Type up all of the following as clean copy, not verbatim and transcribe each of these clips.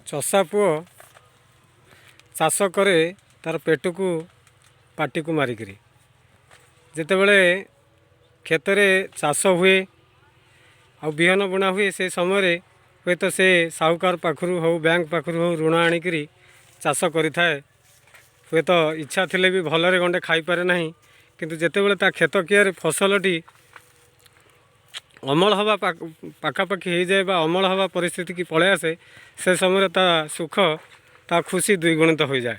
ଚଷା ପୁଅ ଚାଷ କରେ ତାର ପେଟକୁ ପାଟିକୁ ମାରିକିରି। ଯେତେବେଳେ କ୍ଷେତରେ ଚାଷ ହୁଏ ଆଉ ବିହନ ବୁଣା ହୁଏ, ସେ ସମୟରେ ହୁଏତ ସେ ସାହୁକାର ପାଖରୁ ହେଉ, ବ୍ୟାଙ୍କ ପାଖରୁ ହେଉ, ଋଣ ଆଣିକିରି ଚାଷ କରିଥାଏ। ହୁଏତ ଇଚ୍ଛା ଥିଲେ ବି ଭଲରେ ଗଣ୍ଡେ ଖାଇପାରେ ନାହିଁ। କିନ୍ତୁ ଯେତେବେଳେ ତା କ୍ଷେତ କିଆରେ ଫସଲଟି ଅମଳ ହେବା ପାଖାପାଖି ହେଇଯାଏ ବା ଅମଳ ହେବା ପରିସ୍ଥିତିକି ପଳେଇ ଆସେ, ସେ ସମୟରେ ତା ସୁଖ, ତା ଖୁସି ଦ୍ୱିଗୁଣିତ ହୋଇଯାଏ।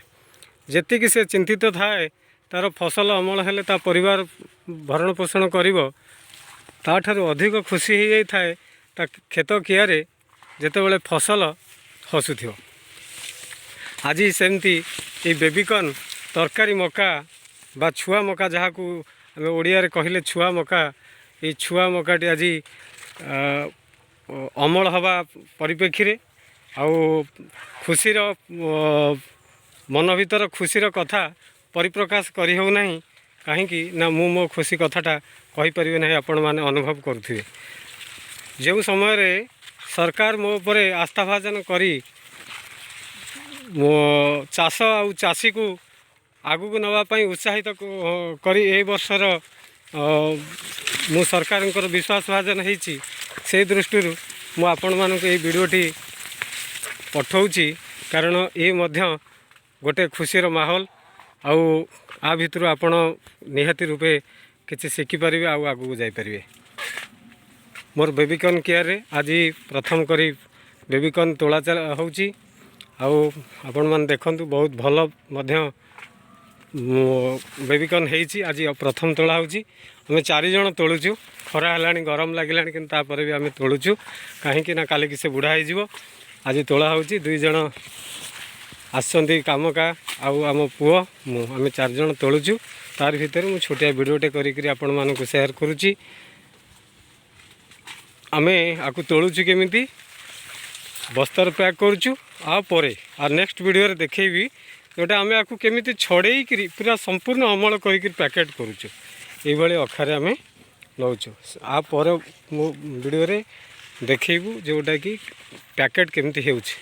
ଯେତିକି ସେ ଚିନ୍ତିତ ଥାଏ ତା'ର ଫସଲ ଅମଳ ହେଲେ ତା ପରିବାର ଭରଣ ପୋଷଣ କରିବ, ତାଠାରୁ ଅଧିକ ଖୁସି ହେଇଯାଇଥାଏ ତା କ୍ଷେତ କିଆରେ ଯେତେବେଳେ ଫସଲ ହସୁଥିବ। ଆଜି ସେମିତି ଏଇ ବେବିକର୍ନ, ତରକାରୀ ମକା ବା ଛୁଆ ମକା, ଯାହାକୁ ଆମେ ଓଡ଼ିଆରେ କହିଲେ ଛୁଆ ମକା, ଏଇ ଛୁଆ ମକାଟି ଆଜି ଅମଳ ହେବା ପରିପ୍ରେକ୍ଷୀରେ ଆଉ ଖୁସିର, ମନ ଭିତର ଖୁସିର କଥା ପରିପ୍ରକାଶ କରି ହେଉନାହିଁ। କାହିଁକି ନା ମୁଁ ମୋ ଖୁସି କଥାଟା କହିପାରିବି ନାହିଁ, ଆପଣମାନେ ଅନୁଭବ କରୁଥିବେ। ଯେଉଁ ସମୟରେ ସରକାର ମୋ ଉପରେ ଆସ୍ଥାଭାଜନ କରି ମୋ ଚାଷ ଆଉ ଚାଷୀକୁ ଆଗକୁ ନେବା ପାଇଁ ଉତ୍ସାହିତ କରି ଏହି ବର୍ଷର ମୁଁ ସରକାରଙ୍କର ବିଶ୍ୱାସ ଭାଜନ ହେଇଛି, ସେଇ ଦୃଷ୍ଟିରୁ ମୁଁ ଆପଣମାନଙ୍କୁ ଏଇ ଭିଡ଼ିଓଟି ପଠାଉଛି। କାରଣ ଏ ମଧ୍ୟ ଗୋଟେ ଖୁସିର ମାହୋଲ ଆଉ ଆ ଭିତରୁ ଆପଣ ନିହାତି ରୂପେ କିଛି ଶିଖିପାରିବେ ଆଉ ଆଗକୁ ଯାଇପାରିବେ। ମୋର ବେବିକର୍ନ କିଆରରେ ଆଜି ପ୍ରଥମ କରି ବେବିକର୍ନ ତୋଳା ହେଉଛି। ଆଉ ଆପଣମାନେ ଦେଖନ୍ତୁ, ବହୁତ ଭଲ ମଧ୍ୟ ବେବିକର୍ନ ହେଇଛି। ଆଜି ପ୍ରଥମ ତୋଳା ହେଉଛି। ଆମେ ଚାରିଜଣ ତୋଳୁଛୁ। ଖରା ହେଲାଣି, ଗରମ ଲାଗିଲାଣି, କିନ୍ତୁ ତାପରେ ବି ଆମେ ତୋଳୁଛୁ। କାହିଁକି ନା କାଲିକି ସେ ବୁଢ଼ା ହେଇଯିବ। ଆଜି ତୋଳା ହେଉଛି। ଦୁଇ ଜଣ ଆସିଛନ୍ତି କାମକା ଆଉ ଆମ ପୁଅ, ମୁଁ, ଆମେ ଚାରିଜଣ ତୋଳୁଛୁ। ତାର ଭିତରେ ମୁଁ ଛୋଟିଆ ଭିଡ଼ିଓଟେ କରିକିରି ଆପଣମାନଙ୍କୁ ସେୟାର କରୁଛି। ଆମେ ଆକୁ ତୋଳୁଛୁ, କେମିତି ବସ୍ତାରେ ପ୍ୟାକ୍ କରୁଛୁ, ଆଉ ପରେ ଆଉ ନେକ୍ସଟ ଭିଡ଼ିଓରେ ଦେଖେଇବି ଯେଉଁଟା ଆମେ ଆକୁ କେମିତି ଛଡ଼େଇକିରି ପୁରା ସମ୍ପୂର୍ଣ୍ଣ ଅମଳ କରିକିରି ପ୍ୟାକେଟ୍ କରୁଛୁ। ଏଇଭଳି ଅଖାରେ ଆମେ ନେଉଛୁ। ଆ ପରେ ମୁଁ ଭିଡ଼ିଓରେ ଦେଖେଇବୁ ଯେଉଁଟାକି ପ୍ୟାକେଟ୍ କେମିତି ହେଉଛି।